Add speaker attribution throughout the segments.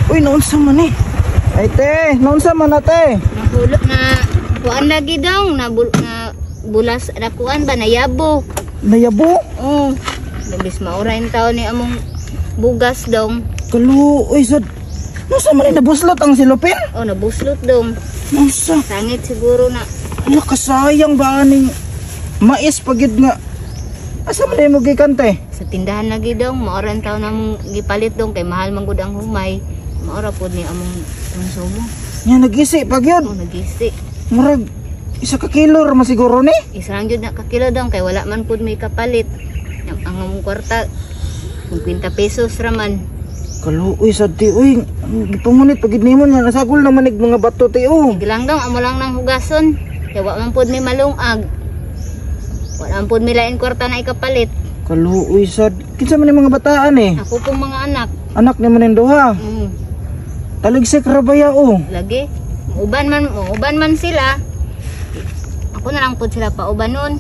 Speaker 1: Uy, naunsa man eh. Ay te, naunsa man na te.
Speaker 2: Nahulog na kuan lagi dong na, bul, na bulas na kuan ba nayabo.
Speaker 1: Nayabo.
Speaker 2: Oh. Labis maura in taon ni among bugas dong.
Speaker 1: Kaluoy sad. Naunsa man ni nabuslot ang silupin?
Speaker 2: Oh, nabuslot dong.
Speaker 1: Naunsa?
Speaker 2: Sangit siguro na.
Speaker 1: Ala, kasayang ba aning mais pagid nga. Asa man mo gikan te?
Speaker 2: Sa tindahan lagi dong, maura in taon among gipalit dong kay mahal man gud ang humay. Maura pod ni among konsumo.
Speaker 1: Nya nagisi pagyud.
Speaker 2: Oh, nagisi.
Speaker 1: Murag isa ka kilo ra man siguro ni.
Speaker 2: Isa lang jud na kakilo dong kay wala man pud may kapalit. Ang among kwarta 50 pesos ra man.
Speaker 1: Kaluoy sad te, uy. Gipangunit pagid nimo nga nasagol naman ig mga bato te oh.
Speaker 2: Sige lang dong, amo lang nang hugason. Kay wa man pud may malungag. Wala man pud may lain kwarta na ikapalit.
Speaker 1: Kaluoy sad. Kinsa man ni mga bataan eh?
Speaker 2: Ako pong mga anak.
Speaker 1: Anak ni man ning duha. Taligsik ra ba ya oh?
Speaker 2: Lagi. Muuban man sila. Ako na lang pud sila pauban nun.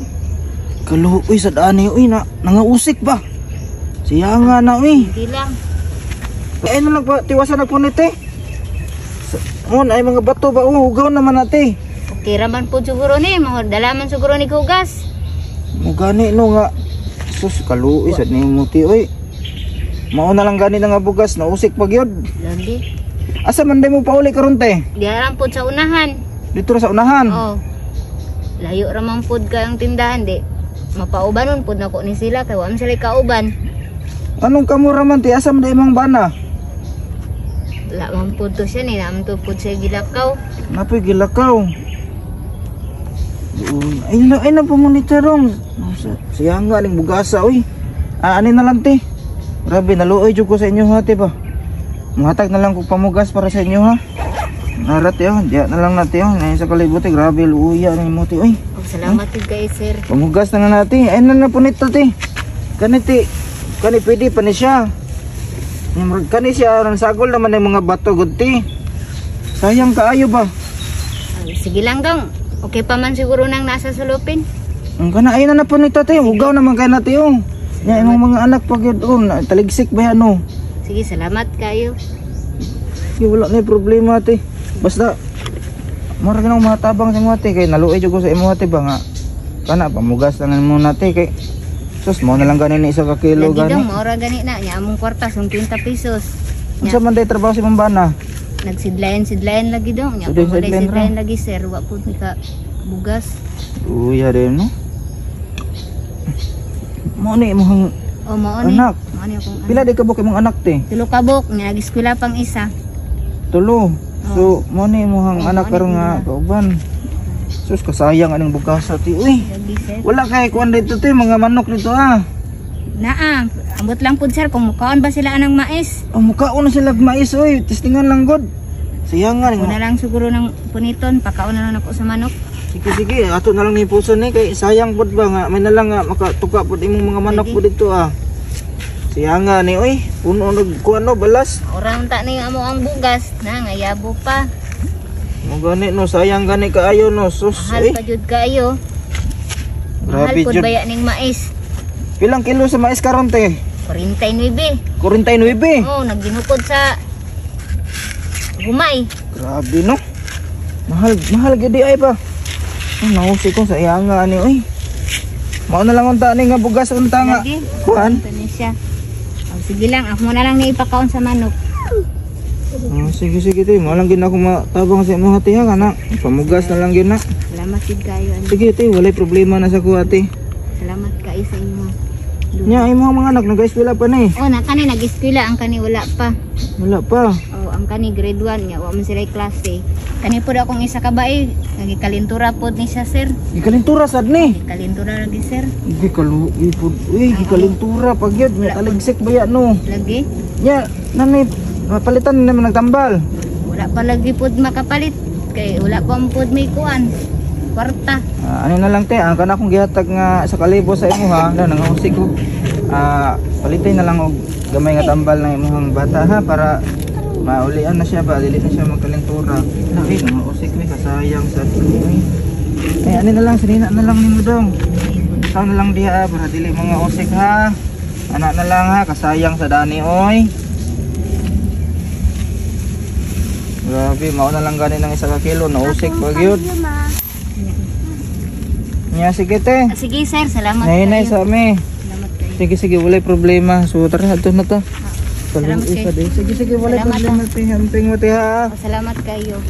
Speaker 1: Kaluoy sad ani uy na nangausik ba. Siya nga na uy.
Speaker 2: Hindi lang.
Speaker 1: Ay na lang pa tiwasan na punit eh. Mon ay mga bato ba oh, hugaw naman nate.
Speaker 2: Okay ra man pud siguro ni, dala man siguro ni hugas.
Speaker 1: Mo gani no nga. Sus, kaluoy sad ni muti uy. Mao na lang gani nga bugas nausik pag yun.
Speaker 2: Lagi.
Speaker 1: Asa man day mo pauli karon te?
Speaker 2: Diha lang pud sa unahan.
Speaker 1: Dito ra sa unahan.
Speaker 2: Oh. Layo ra man pud kay ang tindahan di. Mapaubanon pud nako ni sila kay wa man sila kauban.
Speaker 1: Anong kamura man te? Asa man day imong bana?
Speaker 2: Wala man pud to siya ni, naman to pud siya gilakaw.
Speaker 1: Napoy gilakaw. Ay na ay na pamuniterong. Siya nga ning bugasa uy. Ah, ani na lang te. Grabe naluoy jud ko sa inyo ha te ba. Muhatag na lang ko pamugas para sa inyo ha. Nara te oh, diya na lang nate oh. Ngayon sa kalibot te, grabe luoya ni mo te oy.
Speaker 2: Oh, salamat jud kay sir.
Speaker 1: Pamugas na na nate. Ay na na punit to te. Kani te, kani pwede pa ni siya. Murag kani siya ang sagol naman ng mga bato gud te. Sayang kaayo ba?
Speaker 2: Ay, sige lang dong. Okay pa man siguro nang nasa sulupin.
Speaker 1: Ang kana ay na na punit to te. Hugaw naman kay nate oh. Nya imong mga anak pag yun oh, taligsik ba yan oh.
Speaker 2: Sige, salamat kayo.
Speaker 1: Sige, wala na problema ate. Basta mura ginang matabang sa imo ate kay naluoy jud ko sa imo ate ba nga. Kana pamugas lang mo nate kay sus mo na lang gani ni isa ka kilo
Speaker 2: Lagi
Speaker 1: gani.
Speaker 2: dong, maura gani na. Nya among kwarta, 50 pesos.
Speaker 1: Unsa man day trabaho si Mambana?
Speaker 2: Nagsidlayan-sidlayan lagi dong. Nya
Speaker 1: Sidlayan,
Speaker 2: pag
Speaker 1: sidlayan ra.
Speaker 2: sidlayan lagi sir, wa pud mi ka bugas.
Speaker 1: Uya rin no. Mo ni imong
Speaker 2: O mao ni.
Speaker 1: anak.
Speaker 2: Mao ni akong anak.
Speaker 1: Pila di kabuk imong anak te?
Speaker 2: Tulo ka buok, nya nag-eskwela pang isa.
Speaker 1: Tulo. So mo ni imong
Speaker 2: Oh,
Speaker 1: anak
Speaker 2: mao ni
Speaker 1: karon nga
Speaker 2: imong
Speaker 1: kauban. Sus kasayang aning bugasa te. Uy.
Speaker 2: Lagi sir.
Speaker 1: Wala kay kuan dito te, mga manok dito ah.
Speaker 2: Naa, ambot lang pud sir kung mukaon ba sila anang mais.
Speaker 1: Oh, mukaon na sila mais oy, testingan lang god. Sayang nga
Speaker 2: Ako na
Speaker 1: ning.
Speaker 2: lang siguro ng puniton, pakaon na lang ako sa manok.
Speaker 1: Sige sige, ato na lang ni puso ni kay sayang pud ba nga may na lang nga makatuka pud imong mga manok
Speaker 2: Lagi.
Speaker 1: pud dito ah. Sayang nga ni oy, puno nag kuan no balas.
Speaker 2: Orang ta ni amo ang bugas na ngayabo pa.
Speaker 1: Mo gani no, sayang gani kaayo no. Sus,
Speaker 2: Mahal
Speaker 1: oy.
Speaker 2: pa jud kaayo. Mahal
Speaker 1: Grabe
Speaker 2: pud
Speaker 1: jud.
Speaker 2: baya ning mais.
Speaker 1: Pilang kilo sa mais karon te?
Speaker 2: 49.
Speaker 1: 49.
Speaker 2: Oh, nagginukod sa humay.
Speaker 1: Grabe no. Mahal, mahal gid ay pa. Ay, nausi ko sa iya nga ani oy. Mao na lang unta ni nga bugas unta nga.
Speaker 2: Lagi.
Speaker 1: Kuan.
Speaker 2: Ito ni siya. Oh, sige lang, ako na lang ni ipakaon sa manok.
Speaker 1: Oh, sige sige te, mao lang gid ako matabang sa imong ate ha kana. Pamugas na lang gid na.
Speaker 2: Salamat jud kayo. Ano.
Speaker 1: Sige te, walay problema na sa kuha te.
Speaker 2: Salamat kayo sa inyo.
Speaker 1: Nya imong mga anak nag-eskwela pa ni.
Speaker 2: Oh, na kani nag-eskwela ang kani wala pa.
Speaker 1: Wala pa.
Speaker 2: Oh, ang kani grade 1 nya wa man sila klase. Kani pud akong isa ka bae, nagikalintura pod ni siya sir.
Speaker 1: Gikalintura sad ni.
Speaker 2: Gikalintura lagi sir.
Speaker 1: Gikaluoy pud. Uy, gikalintura pag yun. Nya taligsik ba ya no.
Speaker 2: Lagi.
Speaker 1: Nya nanay palitan na naman nagtambal.
Speaker 2: Wala pa lagi pod makapalit kay wala pa man pod may kuan. Kwarta.
Speaker 1: Ah, ano na lang te, ang kana akong gihatag nga sa kalibo sa imo ha, na nangausik ko. Ah, palitay na lang og gamay nga tambal ng imong bata ha para maulian na siya ba, dili na siya magkalintura. Ay, nangausik mi kasayang sa uy. Eh ano na lang sinina na lang nimo dong. Ikaw na lang diha para dili mga usik ha. Anak na lang ha, kasayang sa dani oy. Grabe, mao na lang gani ng 1 ka kilo, nausik pa gyud. Nya sige, te.
Speaker 2: Ah, sige sir, salamat
Speaker 1: Nahinay
Speaker 2: kayo.
Speaker 1: sa ami.
Speaker 2: Salamat kayo.
Speaker 1: Sige sige, walay problema. So tara, adto na ta.
Speaker 2: Salamat
Speaker 1: Salamat
Speaker 2: kayo.
Speaker 1: Sige sige, walay
Speaker 2: Salamat,
Speaker 1: problema, te. Amping mo, te, ha.
Speaker 2: Oh, salamat kayo.